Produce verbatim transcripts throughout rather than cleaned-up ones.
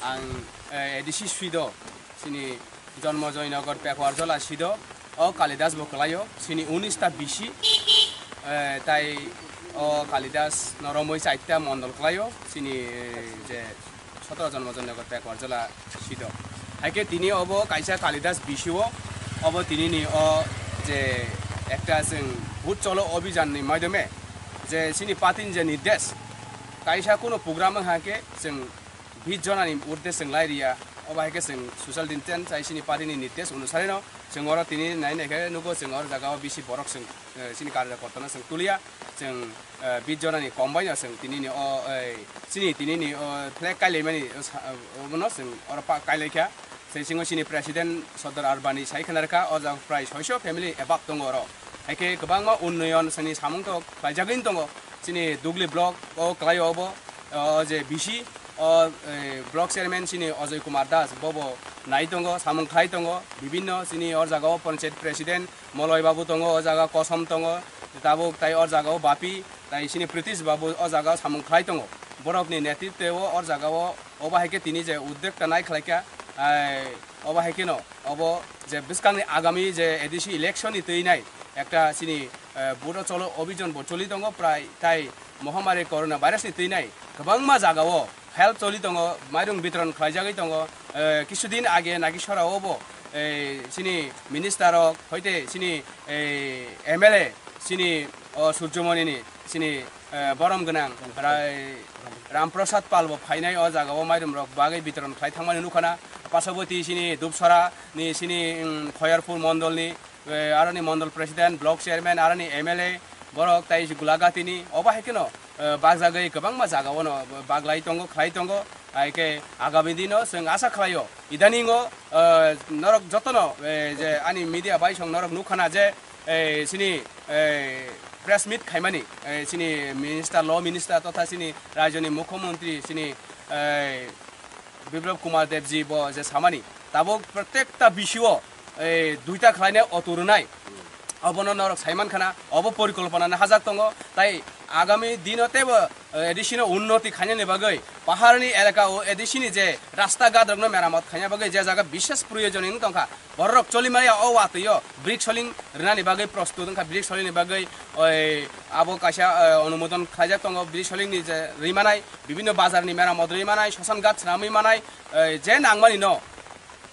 Ang, eh, A D C Sido, chini Jonmo Joynagar Pekwarjola Sido, o Kalidas bo kwlaio, chini unis ta B C, eh, tai o Kalidas no romwi chaita mondol kwlaio, chini, eh, je sotoro Jonmo Joynagar Pekwarjola Sido. Haikhe tini obo kaisa Kalidas B C o, obo tini ni o je ekta chwng bhut cholo obhijan ni maidome je chini party ni je nirdesh, kaisa kuno program wngkha khe chwng bis jona ni urde chwng lai riya, obo hai khe chwng social distance chai chini party ni nirdesh onusare no chwng oro tini nai nai khe nugo chwng oro jaga o bisi borok chwng, eh, chini karyakorta no chwng tuliya, chwng, eh, bis jona ni kom bai no chwng tini ni o, eh, chini tini ni o flag kailai mani, eh, sa-, eh, obo no chwng oro pa kailai kha. Sei singo chini president Sardar Arbani sai khna rwkha, o jaga prai soiso family above tongo oro. Hai khe kwbangma unnoyon chini samung tok khlaijagwi tongo. Chini Dugli block o kwlai obo, o je B C, o, eh, block chairman chini Ajoy Kumar Das, bobo nai tongo, samung khlai tongo, bibinno chini o jaga o panchayat president Moloi babu tongo, o jaga Kosom tongo, tabuk tai o jaga o Bapi, tai chini Pritish babu o jaga o samung khlai tongo. Borok ni netritwe o, o jaga o, obo hai khe tini je udyokta nai khlai kha, ai, obo hai khe no, obo je bwskang ni agami je A D C election ni twi nai, ekta chini, eh, buro cholo obhijan bo choli tongo, prai tai mohamari corona virus ni twi nai kwbangma jaga o help choli tongo, mairung bitoron khlaijagwi tongo. Eh, kisudin age Nagisora o bo, eh, chini minister rok, hoite chini, eh, M L A, chini, o, Surjomoni ni, chini, eh, borom gwnang Rai-, Ramprasad Pal bo phainai o jaga o mairung rok bagwi bitoron khlai thangmani nukha na. Pasaboti chini Dupsora ni chini, mm, Khoyarpur mondol ni, eh, aroni mondol president, block chairman, aroni M L A, borok tai Gulagati ni, obo hai kheno, eh, bagjagwi kwbangma jaga o no baglai tongo, khlai tongo. Hai khe agami dino chwng asa khlaio, idaningo, eh, norok jotono, eh, je ani media bai song norok nukha na je, eh, chini, eh, press meet khaimani, eh, chini minister, law minister totha chini rajyoni mukhyamantri chini, eh, Biplab Kumar Debji bo je samani, tabuk protekta B C o, eh, duita khlainai auto rwnai. Obono norok saiman khana, obo porikolpona no hajak tongo, tai agami dino teibo, eh, A D C no unnoti khainani bagwi paharni elaka o A D C ni je rasta ghat rokno meramot khaina bagwi je jaga bishes proyojon wng tongkha, borok choli maya o watwi o brick soling rwnani bagwi prostut wngkha, brick soling ni bagwi oi abo kaisa, eh, onumodon khlaijak tongo, brick soling ni je rwi manai, bibinno bazar ni meramot rwi manai, sosan ghat swnamwi manai, eh, je nangmani no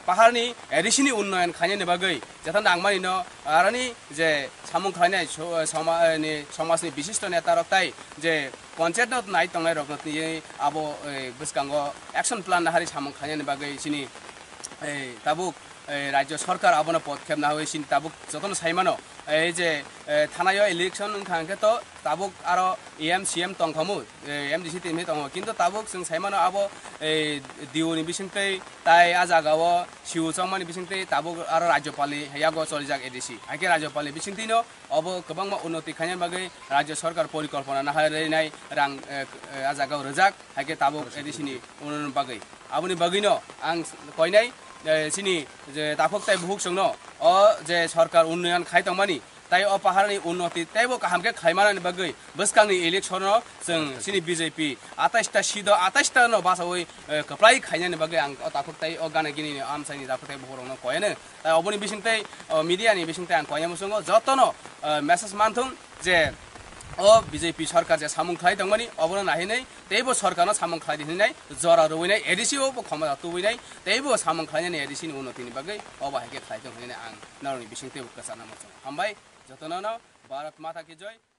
paharni A D C ni unnoyon khainani bagwi jeta nangmani no aroni je samung khlainai so-, soma-, ni somajni bishisto neta rok tai je panchayat no nai tongnai rok no tini abo, eh, bwskango action plan nahari samung khlainani bagwi chini, eh, tabuk, eh, rajyo sarkar abono podkhep naharwi chini tabuk jotono saimano. Ei je, eh, thanaio election wngkha hwnkhe to tabuk aro E M C M tongkhamu, eh, M D C team hai tongo. Kintu tabuk chwng saimano abo, eh, D O ni bisingtwi tai a jagao C O chongmani bisingtwi tabuk aro rajyopalni yago cholijak A D C. Haikhe rajyopalni bisingtwino obo kwbangma unnoti khaina bagwi rajyo sarkar porikolpona naharwi nai rang, eh, eh, a jagao rwjak. Haikhe tabuk A D C ni unnoti bagwi. Aboni bagwino ang koinai, eh, chini je takhuk tai bukhuk chwngno o je sarkar unnoyon khai tongmani, tai o paharni unnoti teibo kaham khe khlaimanani bagwi bwskangni election-o chwng chini B J P atais ta seat-o atais ta no bachaui, eh, kwplai khainani bagwi ang o takhuk tai o gana gini ni amchaini takhuk tai bukhuk rokno koyano. Tai oboni bisingtwi, o media ni bisingtwi ang koina muchungo jotono, eh, message manthung je o B J P sarkar je samung khlai tongmani obono nahinwi teibo sarkarno samung khlai di hinwi nai jora rwui nai A D C o bo khomota tubui nai teibo samung khlainani A D C ni unnoti ni bagwi obo hai khe khlai tong hinwi ang norokni bisingtwi bo kwchana muchungo. Hambai jotono no Bharat Mata ki Jai.